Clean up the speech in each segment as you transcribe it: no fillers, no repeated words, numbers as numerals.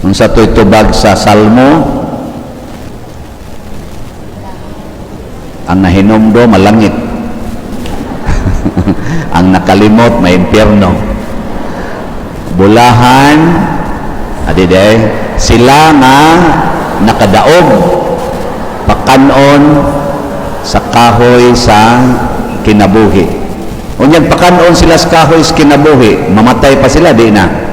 Unsa to'y tubag sa Salmo? Ang nahinumdo, malangit. Ang nakalimot, may impyerno. Bulahan, adi day, sila nga nakadaog, pakanon sa kahoy sa kinabuhi. Unyag pakanon sila sa kahoy sa kinabuhi, mamatay pa sila, di na.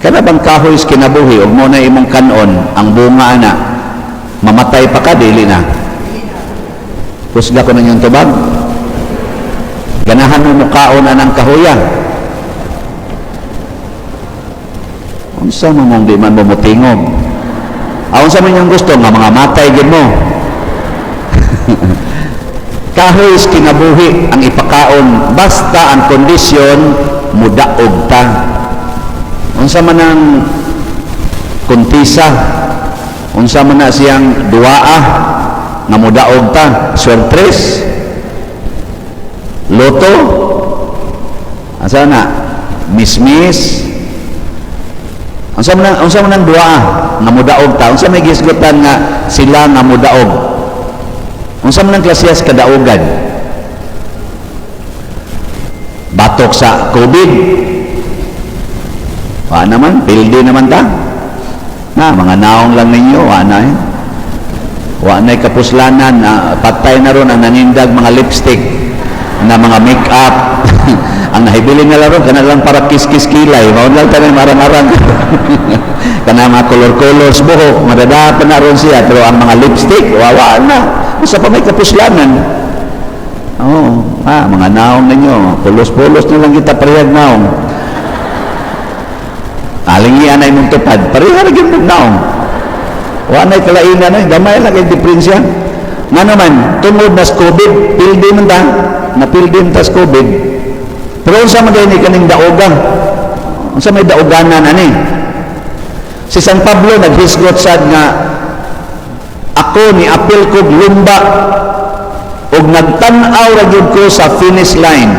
Kana bang kahoy sa kinabuhi, ug mo na imong kanon, ang bunga ana, mamatay pa ka, dili na. Kusga ko ninyong tubag. Ganahan mo mukaon anang kahoya. Unsa man mong di man mo motingog? Ah, unsa man yung gusto nga mga matay gid mo? Kahoy sa kinabuhi ang ipakaon basta ang kondisyon mudaog ta. Unsa man ang kuntisa? Unsa man na siyang duaa nga mudaog ta? Swertres? Loto? Asa na? Mismis? Unsa man ang duaa nga mudaog ta? Unsa may gisgutan nga sila nga mudaog? Unsa man ang klasehas kadaugan? Batok sa COVID? Wa naman, pildi naman ta. Na, mga naong lang ninyo, wa na eh. Wa na'y kapuslanan, na, patay na ron ang nanindag mga lipstick, na mga make-up. Ang nahibilin na lang ron, kana lang para kiss-kiss kilay. Maon lang tayo marang-arang. Kana mga color-colors buhok, madadapan na ron siya. Pero ang mga lipstick, wawa na. Basta pa may kapuslanan. Oo, mga naong ninyo, pulos-pulos na lang kita parehag naong. Alingian na imong tupad, pareha ra gyud mong naong. Wa na'y kalainan ay, gamay lang kay diferensya. Nga naman, tungod na sa COVID, pildi man ta, napildi man ta sa COVID. Pero unsa man ni kaning daogan? Unsa may daoganan ani? Si San Pablo naghisgot sad nga ako ni apil kog lumba ug nagtan-aw ra gyud ko sa finish line.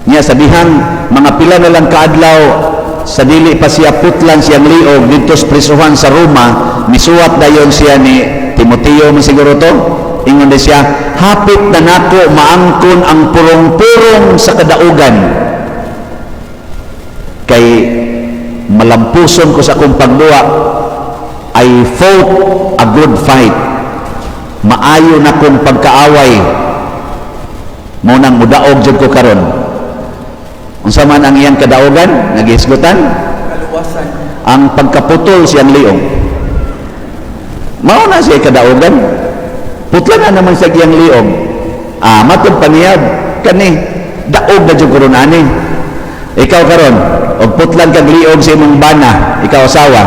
Niya sabihan mga pila na lang kaadlaw sa dili pa siya putlan siyang liog didto sa prisuhan sa Roma, misuwat dayon siya ni Timoteo man siguro to. Ingon din siya, hapit na nako maangkon ang purong-purong sa kadaugan kay malampuson ko sa akong pagduwa. I fought a good fight, maayo na kong pagkaaway, mo nang mudaog jud ko karon. Unsa man ang iyang kadaugan? Nagihisgutan Kaluwasan. Ang pagkaputol siyang liog, mao na siya kadaugan. Putla na naman sa iyang liog. Ah, matod pa niya kani, daog na jud karon ani. Ikaw karon, og putlan kag liog sa imong bana, ikaw asawa,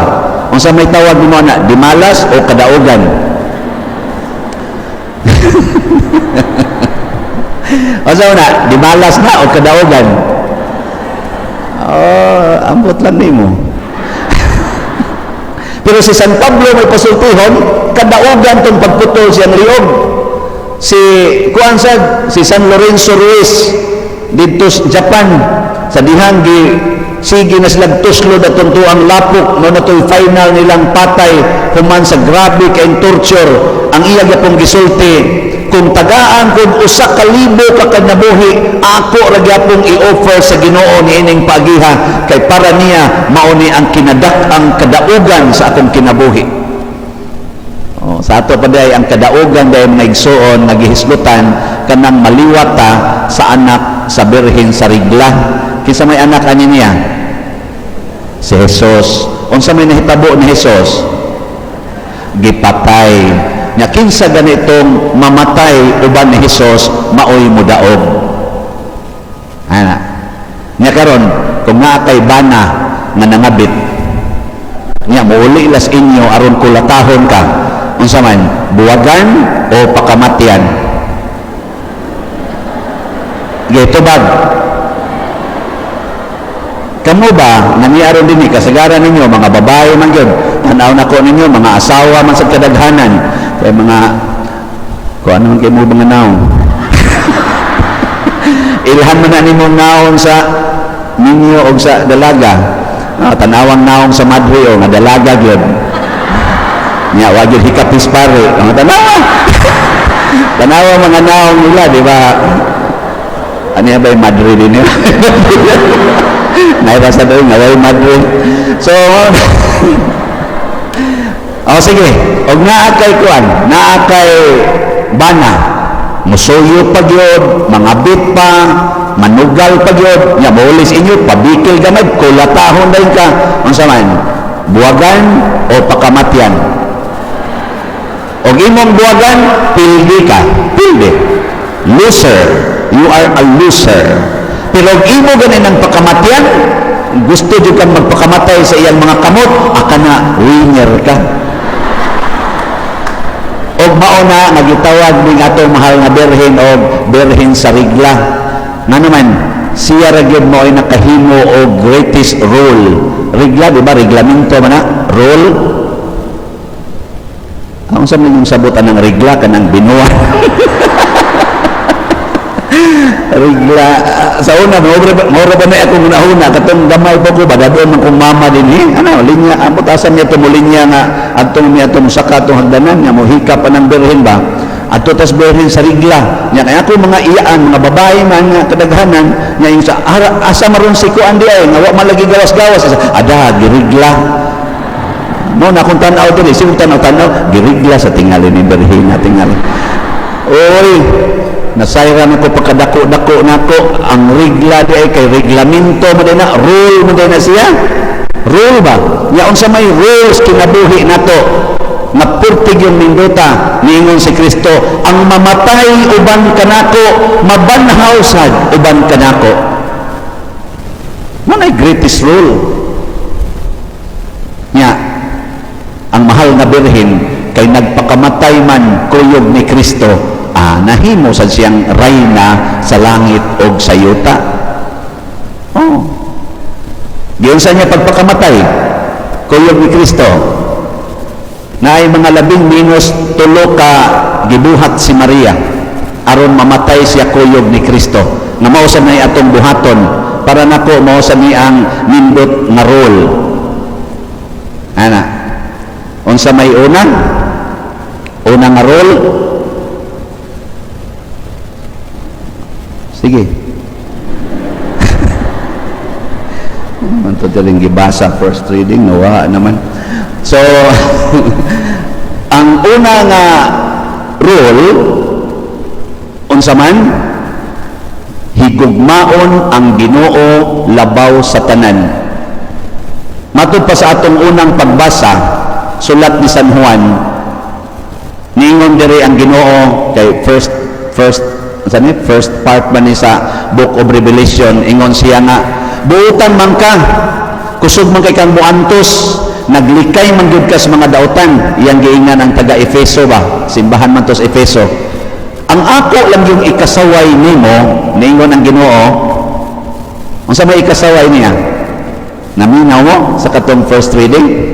unsa may tawag nimo ana, dimalas o kadaugan? Unsa na, dimalas na o kadaugan? Oh, ambot lang nimo. Pero si San Pablo may pasultihon, kadaugan tong pagputol siyang liog. Si kuan sad, si San Lorenzo Ruiz didto sa Japan, sa dihang gi sige na silang tuslo datong tuang lapok no na to'y final nilang patay human sa grabe kay torture, ang iya gyapong gisulti, kung tagaan kog 1,000 ka kinabuhi, ako ra gyapong i-offer sa Ginoo niining pagiha kay para niya mao ni ang kinadak-ang kadaugan sa akong kinabuhi. Oh, sa ato pa day ang kadaugan day, mga igsuon, nagihisgutan kanang maliwata sa anak sa Birhen sa Regla. Kinsa may anak ani niya? Si Jesus. Unsa may nahitabo ni Jesus? Gipatay. Nya kinsa ganitong mamatay uban ni Jesus, maoy mudaog. Ana. Nya karon kung naa kay bana nga nangabit, nya muuli las inyo aron kulatahon ka, unsa man, buwagan o pakamatyan? Gitubag. Kamo ba nangiaron dinhi, kasagaran ninyo mga babae man gyud, tan-aw nako ninyo mga asawa man sa kadaghanan, kay mga kuan ano man kay mo mga naong, ilhan man na nimong naong sa ninyo og sa dalaga. Ah, tanawang naong sa madre o nga dalaga gyud. Nya wa gyud hikapis pare. Ang tanawa. Tanawa mga naong nila, di ba? Ano ba yung madre din nila? Naira sa doon, nga madre. So, oh, sige. Og naa kay kuan, naa kay bana, musuyo pa gyud, mangabit pa, manugal pa gyud, nya mouli sa inyo, pabikil gamay, kulatahon din ka. Unsa man? Buwagan o pakamatyan? Og imong buwagan, pildi ka. Pildi. Loser. You are a loser. Pero og imo ganin ang pakamatyan, gusto jud kang magpakamatay sa iyang mga kamot, akana winner ka. Og mao na nga gitawag ning atong mahal nga birhen og birhen sa regla. Nga naman, siya ra gyud mo ay nakahimo og greatest rule. Regla, di ba? Reglamento man na? Rule. Ang sa yung sabutan ng regla kanang binuwa. Regla sa una mao ba na akong una katong gamay pa ko ba, dadon man kong mama din eh, ano linya amot, asa niya to mo linya nga adtong niya to saka atong hagdanan nga mohikap pa ng birhen ba, adto tas birhen sa regla nya. Kaya ako mga iyaan, mga babae man nga kadaghanan nya yung sa ara, asa maron si kuan di ay nga wa man lagi gawas-gawas, ada girigla mo na akong tan-aw diri, siguro tan-aw, girigla sa tingali ni birhena tingali. Oy, nasayran ako pagkadako-dako nako ang regla di ay kay reglamento mo din na, rule mo din na siya, rule ba ya. Unsa may rules kinabuhi nato nga purtig yung nindota? Niingon si Kristo, ang mamatay uban kanako, mabanhaw sad uban kanako. Mo na greatest rule nya. Ang mahal nga birhen kay nagpakamatay man kuyog ni Kristo, nahimo sad siyang rayna sa langit og sa yuta. Oh, giunsa niya pagpakamatay kuyog ni Kristo? Naay mga 13 ka gibuhat si Maria aron mamatay siya kuyog ni Kristo, nga mao sad nay atong buhaton. Para nako, mao sad ni ang nindot nga rule ana. Unsa may una? Una nga rule. Sige. Man to rin gibasa first reading, nawa naman. So, ang una nga rule, unsa man? Higugmaon ang Ginoo labaw sa tanan. Matud pa sa atong unang pagbasa, sulat ni San Juan, niingon diri ang Ginoo kay first first sa ni first part man ni sa Book of Revelation, ingon siya nga buutan man ka, kusog man kay kang muantos, naglikay man gyud ka sa mga dautan. Iyang giingnan ang taga Efeso ba, simbahan man to sa Efeso. Ang ako lang yung ikasaway nimo, niingon ang Ginoo. Unsa may ikasaway niya? Naminaw mo sa katong first reading?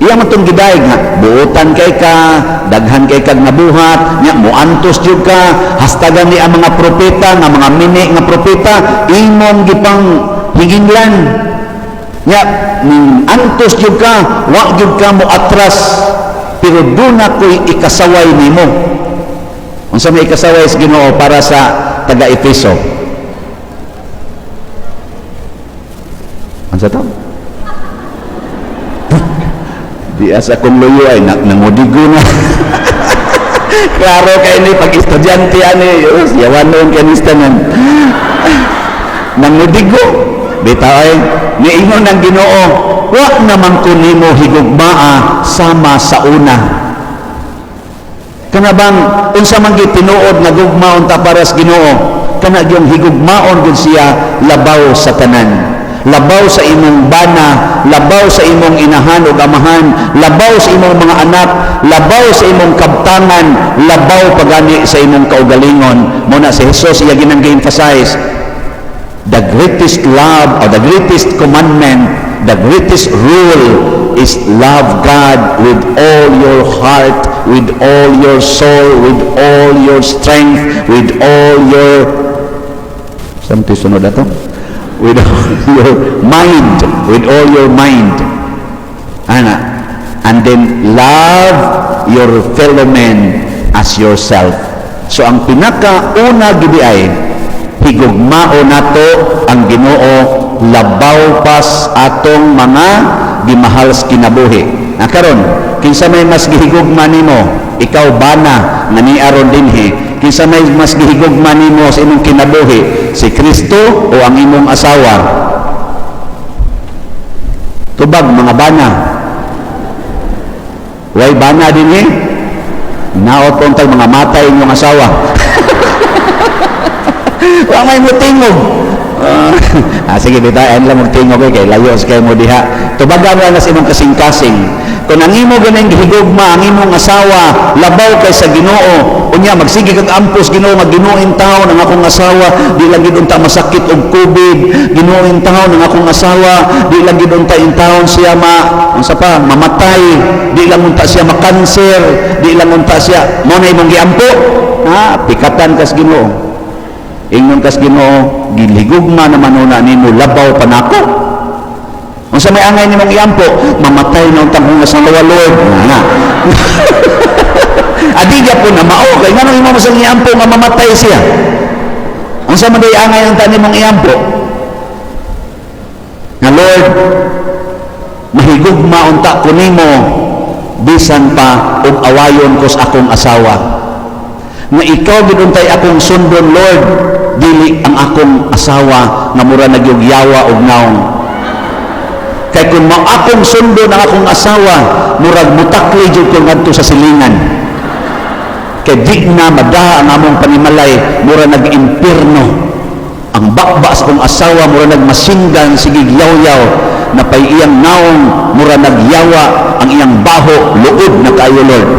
Iya man tong gidayeg nga buutan kay ka, daghan kay kag nabuhat, nya muantos jud ka, hastagan ni ang mga propeta nga mga mini nga propeta imong gipang higinglan. Nya ning antos jud ka, wa jud ka mo atras, pero duna ko'y ikasaway nimo. Unsa may ikasaway sa Ginoo para sa taga Efeso? Unsa to? Di asa kong luyo ay nangudigo na. Klaro kay ni pag estudyante ani, yawan noon kanista nan. Nangudigo. Bitaw ay niingon ang Ginoo, wa naman ko nimo higugmaa sama sa una. Kana bang unsa man gyud tinuod nga gugma unta para sa Ginoo? Kana gyung higugmaon gyud siya labaw sa tanan. Labaw sa imong bana, labaw sa imong inahan ug amahan, labaw sa imong mga anak, labaw sa imong kabtangan, labaw pagani sa imong kaugalingon. Muna si Jesus iya ginang gi-emphasize the greatest love or the greatest commandment, the greatest rule is love God with all your heart, with all your soul, with all your strength, with all your something sunod ato. With all your mind, with all your mind. Ana. And then love your fellow man as yourself. So ang pinakauna gid ay higugmao nato ang Ginoo labaw pas atong mga gimahal sa kinabuhi. Na karon, kinsa may mas gihigugma nimo? Ikaw bana nga niaron dinhi, kinsa may mas gihigugma nimo sa imong kinabuhi? Si Kristo o ang imong asawa? Tubag, mga bana. Way bana dinhi? Naot untag mga matay inyong asawa. Wa may mutingog. Ah, sige, bitaw, ayun lang magtingog eh, kay layo sa kayo mo diha. Tubagan lang sa imong kasing-kasing. Kung ang imo ganing gihigugma ang imong asawa labaw kay sa Ginoo, unya magsige kag ampos, "Ginoo, nga Ginoo intawon ang akong asawa, di lang gid unta masakit og COVID. Ginoo, intawon ang akong asawa, di lang gid unta intawon siya ma unsa pa, mamatay, di lang unta siya makanser, di lang unta siya." Mo na imong giampo. Ha, pikatan kas Ginoo. Ingon kas Ginoo, "Gihigugma naman una nimo labaw pa nako. Unsa may angay nimong iampo?" "Mamatay na untang akong asawa, Lord." Nga. Adi po na mao kay nganong imo masang iampo nga mamatay siya? Unsa man day angay ang nimong iampo? Nga, "Lord, mahigugma unta ko nimo bisan pa og awayon ko sa akong asawa. Nga ikaw gid untay akong sundon, Lord, dili ang akong asawa nga mura nagyog yawa og naong. Kay kung mao akong sundon ang akong asawa, murag mutakli jud ko ngadto sa silingan. Kay di na madaha ang among panimalay, mura nag-impirno. Ang bakba sa akong asawa mura nag-machine gun, sige yaw-yaw napay iyang naong, mura nagyawa ang iyang baho, luod na kayo, Lord.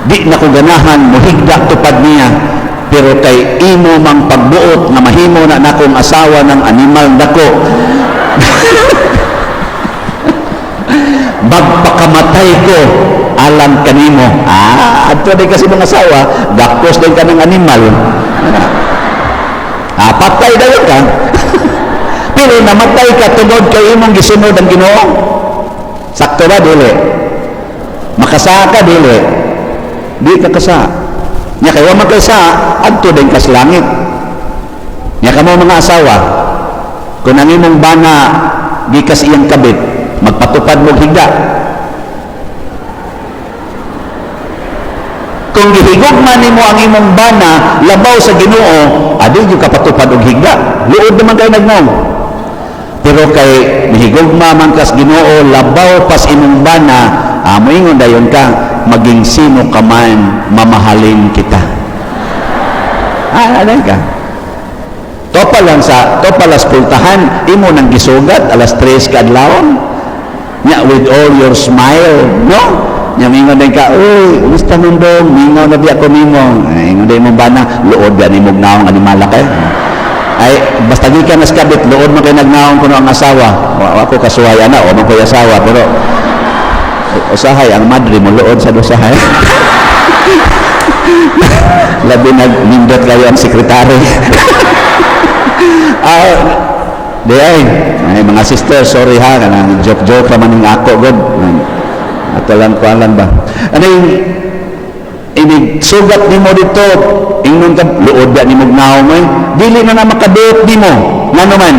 Di na ko ganahan mohigda tupad niya, pero kay imo mang pagbuot nga mahimo na nakong asawa ng animal dako, magpakamatay ko alang kanimo." Ah, adto din kasi mga asawa, gakos din ka ng animal. Ah, patay dayon ka. Pero namatay ka tungod kay imong gisunod ang Ginoo. Sakto ba dili? Makasa ka dili? Di ka kasa. Nya kay wa man kay sa adto din kas langit. Nya kamo mga asawa, kung ang imong bana gikas iyang kabit, magpatupad mo higda? Kung gihigugma nimo ang imong bana labaw sa Ginoo, adi gyud ka patupad og higda. Luod naman kay nagnaong. Pero kay mihigugma man kas Ginoo labaw pas imong bana, ah, moingon dayon ka, "Maging sino ka man, mamahalin kita." Ah, adan ka. Topa lang sa topa las pultahan, imo nang gisugat alas 3 kaadlawon. Nya with all your smile, no? Nya mingon din ka, "Uy, kumusta man dong? Mingaw na biya ko nimo." Ay, ingon din mo bana, "Luod gani mo naong animala kay." Ay, basta gikan nas kabit, luod man kay nagnaong kuno ang asawa. Wa ko kasuhay ana, wa man ko'y asawa, pero usahay ang madre mo luod sa usahay. Labi nag nindot kayo ang sekretary. Ah, di ay, ay mga sister, sorry ha, kanang joke-joke raman ning ako god. Ato lang ko lang ba. Ano yung inig sugat nimo dito, ingnon ka, "Luod ba nimo naong eh." Dili na na makaduot nimo. Ngano man,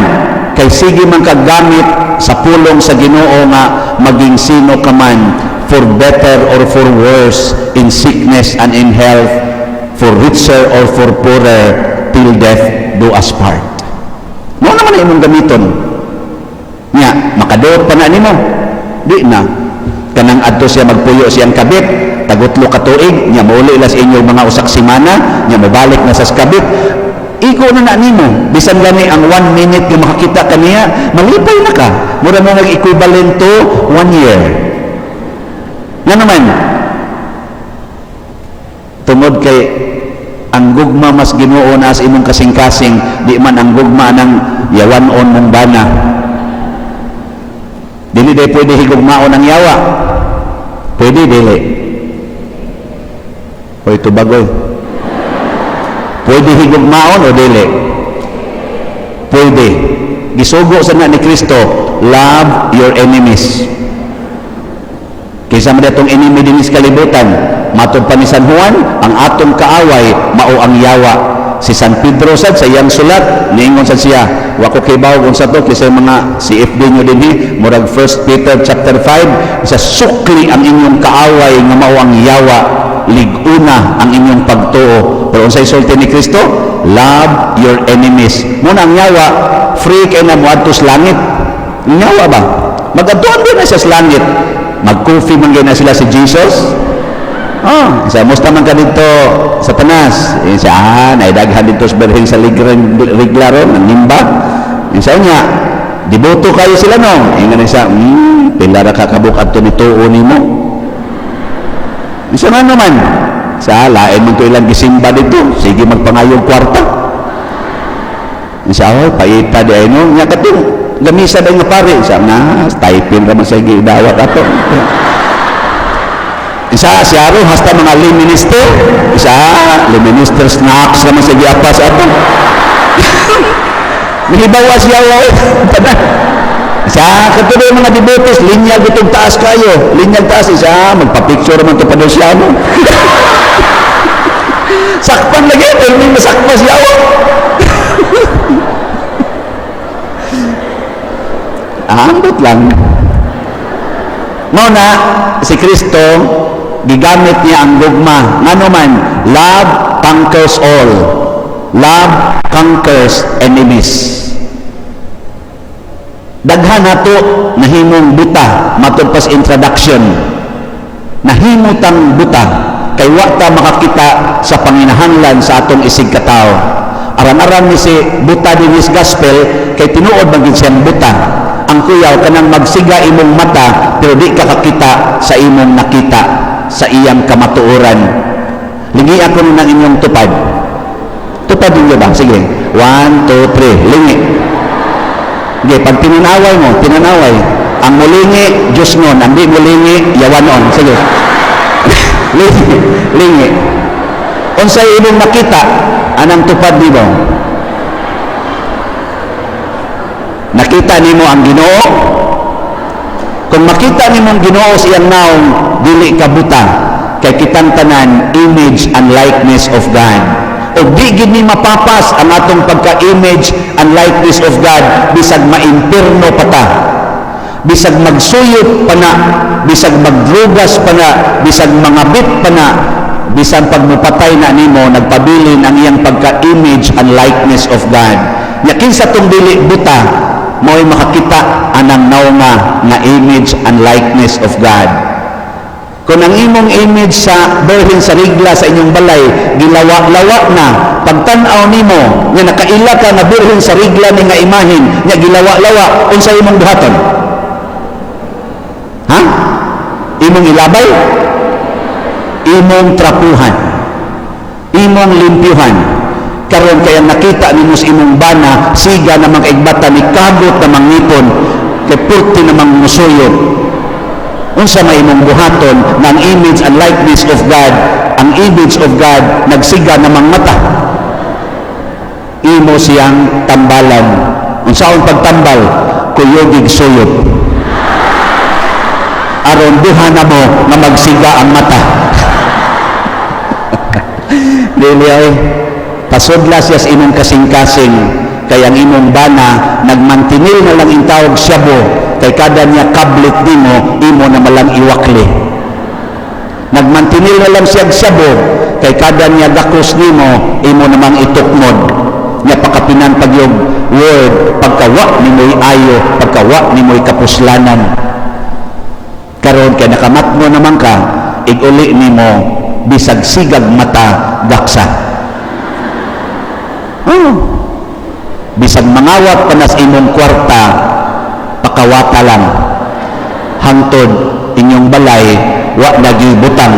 kay sige man kagamit sa pulong sa Ginoo nga maging sino ka man, for better or for worse, in sickness and in health, for richer or for poorer, till death do us part. Mo naman na imong gamiton. Nya, makaduot pa na nimo. Di na. Kanang adto siya magpuyo siyang kabit, tagutlo ka tuig, nya mauli la sa inyong mga usak semana, nya mobalik na sa kabit. Igo na na nimo. Bisan gani ang 1 minute nga makakita kaniya, malipay na ka. Mura mo nag-equivalent to 1 year. Nga naman, tungod kay ang gugma mas Ginoo na sa imong kasing-kasing, di man ang gugma ng yawanon mong bana. Dili day pwede higugmaon ang yawa? Pwede dili? Hoy, tubagoy. Pwede higugmaon o dili? Pwede. Gisugo sa na ni Kristo, love your enemies. Kinsa man atong enemy dinhi sa kalibutan? Matod pa ni San Juan, ang atong kaaway mao ang yawa. Si San Pedro sad sa iyang sulat, niingon sad siya, wa ko kibaw kung sa to kaysa mga CFD nyo dinhi, murag 1 Peter chapter 5, sa sukli ang inyong kaaway nga mao ang yawa, lig-una ang inyong pagtuo. Pero unsay sulti ni Kristo? Love your enemies. Muna ang yawa, free kay na moadto sa langit. Ang yawa ba? Magadtuan din na siya sa langit. Mag-coffee man gyud na sila si Jesus. Oh, sa musta man ka dito, Satanas? Eh, siya, naidaghan dito sa Birhen sa Rigla ron, ang nimba. Eh, sa niya, deboto kayo sila, no? Eh, nga siya, pila ra ka kabuk adto ni tuo nimo. Isa man naman, sa lain man to ilang gisimba dito, sige magpangayog kwarta. Siya, oh, paita di ay no, nya katong gamisa daw nga pare, siya na, stipend ra man sa gidawat ato. Isa siya ro hasta mga lay minister, isa lay minister snacks naman sa giapas ato. Nahibawa siya wa tanan. Isa katuloy mga devotees, linyag itong taas kayo, linyag taas isa magpa-picture man to pa daw siya no. Sakpan lagi, pero may masakpa siya oh. Ambot lang. Mao na si Kristo gigamit niya ang gugma. Ngano man, love conquers all. Love conquers enemies. Daghan nato nahimong buta matod pas introduction. Nahimutang buta kay wa ta makakita sa panginahanglan sa atong isig katawo. Aran-aran ni si buta din gospel kay tinuod man gid siyang buta. Ang kuyaw kanang magsiga imong mata pero di ka kakita sa imong nakita sa iyang kamatuoran. Lingi ako ng inyong tupad. Tupad ninyo ba? Sige. 1, 2, 3. Lingi. Sige, pag tinanaway mo, tinanaway. Ang mulingi, Diyos nun. Ang di mulingi, yawanon. Sige. Lingi. Lingi. Unsay imong nakita, anang tupad nimo? Nakita nimo ang Ginoo? Kung makita nimo ang Ginoo sa iyang naong, dili ka buta. Kay kitang tanan, image and likeness of God. O di gid ni mapapas ang atong pagka-image and likeness of God bisag maimpirno pa ta, bisag magsuyop pa na, bisag magdrugas pa na, bisag mangabit pa na, bisan pag mupatay na nimo, nagpabilin ang iyang pagka-image and likeness of God. Nya kinsa tong dili buta, mao'y makakita anang naunga nga image and likeness of God. Kung ang imong image sa Birhen sa Rigla sa inyong balay gilawa-lawa na, pagtan-aw nimo nga nakaila ka nga Birhen sa Rigla ni nga imahin nga gilawa-lawa, unsa imong buhaton? Ha? Imong ilabay? Imong trapuhan? Imong limpyuhan? Karon kaya nakita nimo sa imong bana siga na mga igbata ni kagot na mangipon kay purti namang musuyop, unsa may imong buhaton nga ang image and likeness of God, ang image of God nagsiga namang mata? Imo siyang tambalan. Unsaon pagtambal? Kuyogig suyop aron duha na mo nga magsiga ang mata. Dili ay pasudla siya sa imong kasing-kasing kay ang imong bana nagmantinil na lang intawag syabo kay kada niya kablit nimo, imo na malang iwakli. Nagmantinil na lang siya syabo kay kada niya gakos nimo, imo namang itukmod. Nya pakapinan pagyog word pagkawa nimoy ayo, pagkawa nimoy kapuslanan. Karon kay nakamatmo naman ka, iguli nimo bisag sigag mata gaksa. Oh. Bisag mangawat pa nas imong kwarta, pakawata lang hangtod inyong balay wa nagibutang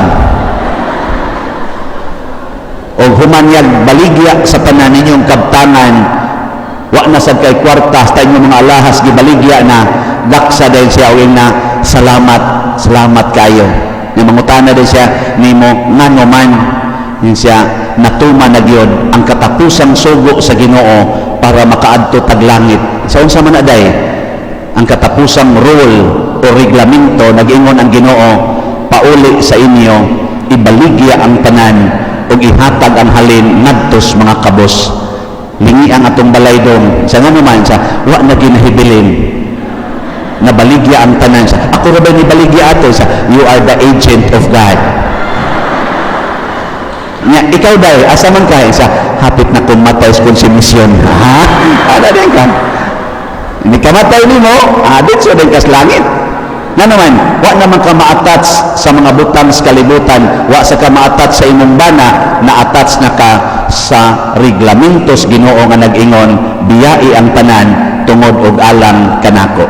o humanyag baligya sa tanan ninyong kabtangan, wa na sad kay kwarta sa inyong mga alahas gibaligya na, gaksa dahil siya uwing na salamat, salamat kayo. Nga mangutana din siya nimo ngano man, yun siya natuman na gyud ang katapusang sugo sa Ginoo. para makaadto tag langit. Sa unsa man aday ang katapusang rule o reglamento, nag-ingon ang Ginoo, "Pauli sa inyo, ibaligya ang tanan ug ihatag ang halin ngadto sa mga kabos." Lingi ang atong balay dong sa ngano man sa wa na ginahibilin, nabaligya ang tanan. Sa ako ra ba nibaligya ato? Sa you are the agent of God. Nya, ikaw day, asa man ka? Sa hapit na kong matay sa konsumisyon. Ha? Ano din ka? Hindi ka matay nimo, adit so din kas langit. Nga naman, wa naman ka ma-attach sa mga butang sa kalibutan, wa sa ka ma-attach sa imong bana, na-attach na ka sa reglamentos Ginoo nga nag-ingon, "Biyai ang tanan tungod og alang kanako."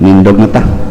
Nindog na ta.